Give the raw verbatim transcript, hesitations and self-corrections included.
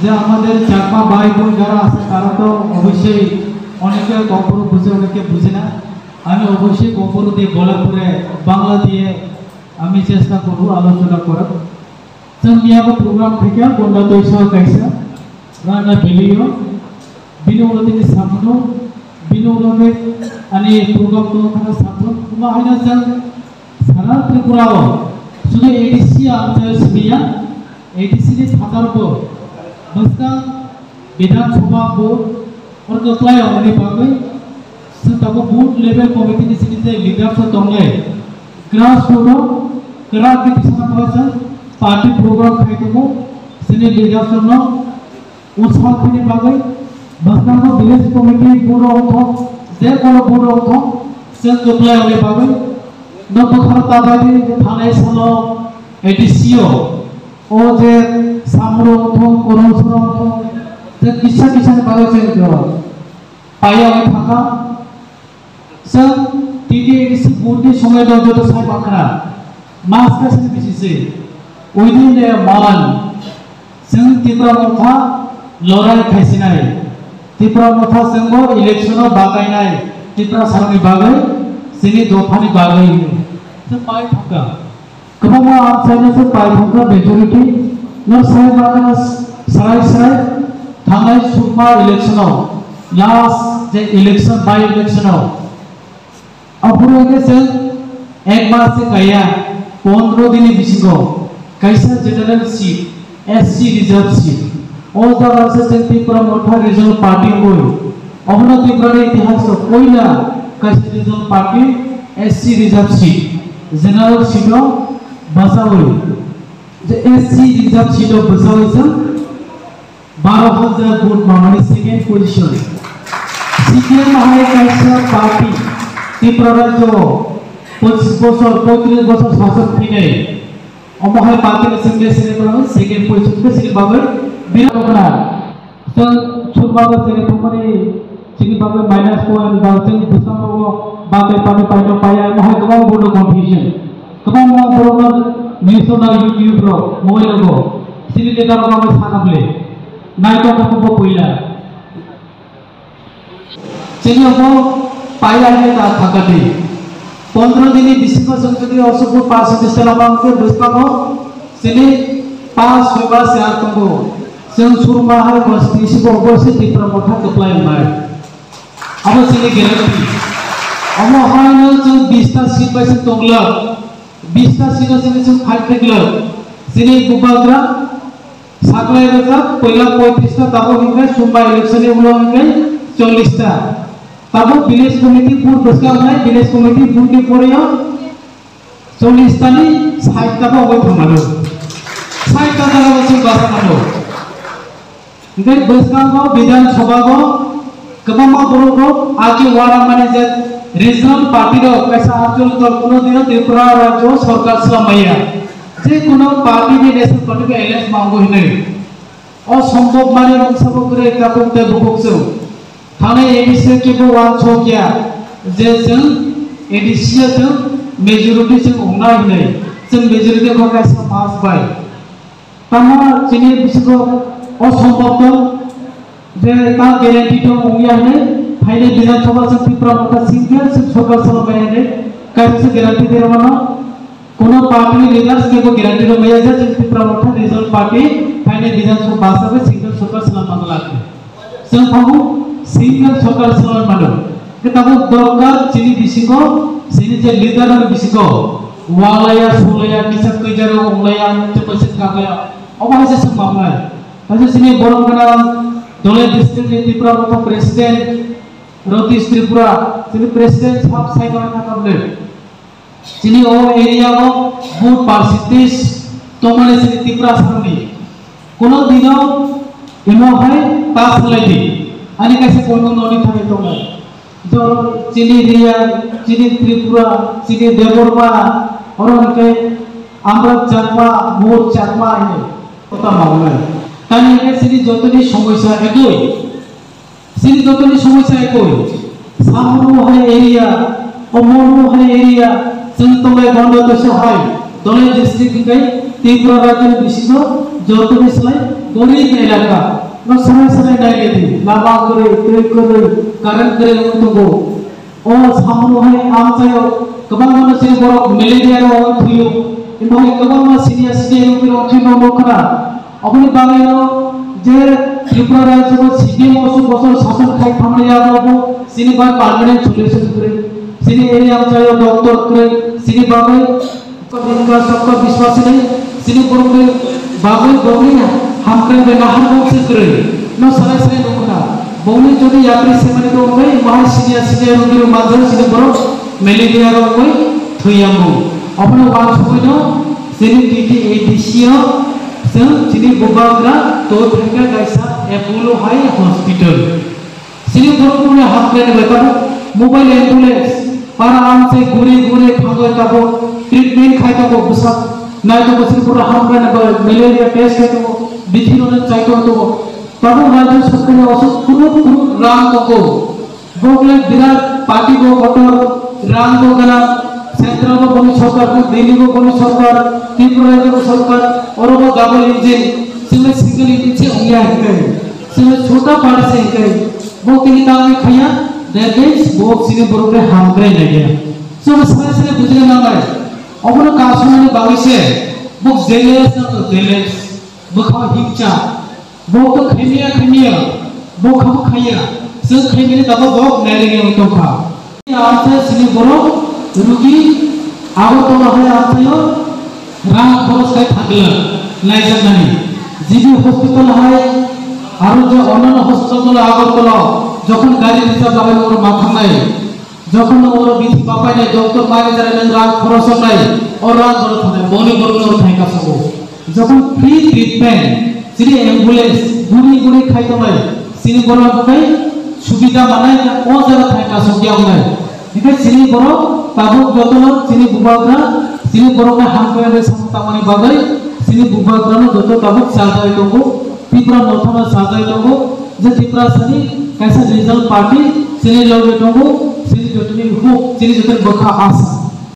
যে আমাদের চাকমা ভাই বোন যারা আছে, তারা তো অবশ্যই অনেকে কম পড়ো বুঝে, অনেকে বুঝে না। আমি অবশ্যই কম পড়ো দিয়ে বলার পরে বাংলা দিয়ে আমি চেষ্টা করবো আলোচনা করার। Chwng miyabo program khaikha, Gonda Toisa kaisa, Rana Valley-o, bini ulo tini saphano, bini ulo khe ani program tongkha saphano, omo haino chwng sara Tripura-o, sudu A D C amchaio simiya, A D C ni phatarbo, bwskang Bidhan Sabha bo, oro kwplai rokni bagwi, chwng tabuk booth level committee ni simi je leaders rok tongnai, grassroot o kwrak khe tisana bagwi chwng party program khai tongo, chini leaders rokno utsah khaini bagwi, bwskango village committee board rok wngthok, je kono board rok wngthok, chwng kwplai rokni bagwi no bwkharo ta bai di, thanai salo A D C o, o je samro wngthok, kormo soro wngthok, je kisa kisa ni bagwi chwng kwrwi paiya wngwi thangkha. Chwng T T A D C board ni somoi no joto sai mankha, mas kaisa ni bisi se, within a month, chwng Tipra Motha lorai khaisinai, Tipra Motha chwngbo election o bakainai, Tiprasarokni bagwi, chini dophani bagwi hwnwi. Chwng pai thangkha. Kwbangma amchaino se pai thangkha majority, no sai bakha srai srai thangnai sukma election o, last je election, by election o. Aphuru hwnkhe chwng ek mas se kaiya, pondro dini bisingo kaisa general seat, S C reserve seat. O jaga se chwng Tipra Motha Regional Party wngwi, obono Tripura ni itihas o puila kaisa regional party S C reserve seat, general seat o bwchawi, je S C reserve seat o bwchawi chwng baro hajar vote mamani second position. C P M hai kaisa party Tripura rajyo o pochis bosor, poitris bosor sasok khainai. Omo hai party ni sengkhe sini bagwi second position khe sini bagwi birat khna. Chwng chukma bo chini thumani chini bagwi minus point ba chwng bwskango bo bagwi pani paino paiya, omo hai kwbang bono confusion. Kwbangma borokno news o nai YouTube rok, mobile rogo chini leader rok bagwi sana bwle. Nai tongkha bo puila. Chini omo paila hwnwi ta thangkha di. Pondro dini bisingo chwng jodi osubur percentage tela mangkhe bwskango chini pass soi ba se ar tongo. Chwng surma hai constituency bo obo se Tipra Motha kwplai wngnai. Abo chini guarantee. Omo haino chwng bista seat bai se tongla. Bista seat o chini chwng fight khe glak. Chini Bubagra Saklai rwjak, puila poitrish ta, tabuk hinkhe sumba election ni ulo hinkhe chollish ta. Tabuk village committee booth bwskango hai, village committee booth ni poreo chollish ta ni sait ta bo wngwi thangmano. Sait ta jaga bo chwng basa mano. Hinkhe bwskango Bidhan Sabha o Kwbangma borok rok age wara mani je regional party rok kaisa achol dol kuno dino Tripura rajyo sorkar swlam maya. Je kuno party ni national party bai alliance mango hinwi. O sombok mani mungsa bo kwrwi kapuk tei bukuk chwng. Thanai A D C kebo wansok ya je chwng A D C o chwng majority chwng wngnai hinwi. Chwng majority kho kaisa pass bai. Tamo chini bisingo o sombok tong je ta guarantee tong wngya hwnwi phainai Bidhan Sabha chwng Tipra Motha single chwng sorkar salok bai hwnwi kaisa guarantee tei rwmano. Kuno party ni leaders kebo guarantee rwmaya je chwng Tipra Motha regional party phainai Bidhan Sabha basa bai single sorkar salok manglak. Chwng phagu single sorkar salai mano. Khe tabuk dorkar chini bisingo, chini je leader rok bisingo, walaya, sulaya, kisa kaijar rok onglaya, tei kaisa kaklaya. Obo hai se swng mamnai. Kaisa chini borom gana Dholai district ni Tipra Motha president, Ratish Tripura, chini president sab sai kama thangkha bwle. Chini o area o vote percentage tongmani chini Tiprasarokni. Kuno dino imo hai ta salai di. Ani kaisa kono noni thani tongo. Jor chini Reang, chini Tripura, chini Debbarma, oro hwnkhe Amra Chakma, Mor Chakma hino. Kota maunai. Tani hwnkhe chini jotoni somosya ekoi. Chini jotoni somosya ekoi. Samoro hai area, o Mormo hai area, chwng tongnai Gonda Toisa hai, Dholai district hwnkhe Tripura rajyoni bisingo jotoni slai Gorib elaka no sarai sarai nai di, lama kwrwi, twi kwrwi, current kwrwi wng tongo. O samungo hai amchaio kwbangma no chini borok malaria rok thwio. Imo hai kwbangma senior senior rok thwino nukha. Oboni bagwi no je Tripura rajyo C P M osuk bosor sason khai thamani yago bo chini bai permanent solution kwrwi. Chini area amchaio doctor kwrwi, chini bagwi Sabka Vishwas, Sabka Vishwas hinwi chini borokni bagwi borokni hamkrai bai naharmung se kwrwi no sarai sarai nukha. Bongni jodi yapri semani tongwi mahai senior senior rogirok manjak chini borok malaria rok wngwi thwiyango. Obono wansugwino chini T T A D C o chwng chini bubagra to thangkha kaisa Apollo hai hospital. Chini borokni hamkrai bai tabuk mobile ambulance para amchai guri guri thangwi tabuk treatment khai tongo, bwsak nai tongo, chini borok hamkrai bai malaria test khai tongo, bithi rok chai tongo. Tabuk rajyo sorkar ni osuk kuruk kuruk rang tongo. Bokle birat party bo kotor, rang bo gana, central bo boni sorkar, Delhi bo boni sorkar, Tripura rajyo bo sorkar, oro bo double engine, chini single engine se ongya hikai, chini chota party se hikai. Bo tini tangwi khaya, that means bo chini borok bai hamkrai naiya. So, bo srai srai bujina nangnai. Obono kasumani bagwi se, bo jealous na to jealous, bwkha himcha, bo to khaimya khaimya, bo kha bo khaya, se khaimani tabo bo nairengya wng tongkha. Amsa chini borok rugi Agartala hai amsaio rang khoros khai thangla naijaknani. G B hospital hai aro je onano hospital tolo Agartala jokhon gari reserve labai oro ma thangnai, jokhon oro bithi bapainai doctor manager nang rang khoros wngnai, o rang oro thangnai, boni borokno oro thai kasago. Jokhon free treatment, chini ambulance, guri guri khai tongnai, chini borok bai subida manai, o jaga thai kasok ya wngnai. Hingke chini borok tabuk jotono chini bubagra, chini borok na hamkrai bai samung tangmani bagwi, chini bubagra no joto tabuk chajai tongo, Tipra mothano chajai tongo, je Tipra sani kaisa regional party, chini loge tongo, chini jotoni huk, chini jotoni bwkha asa.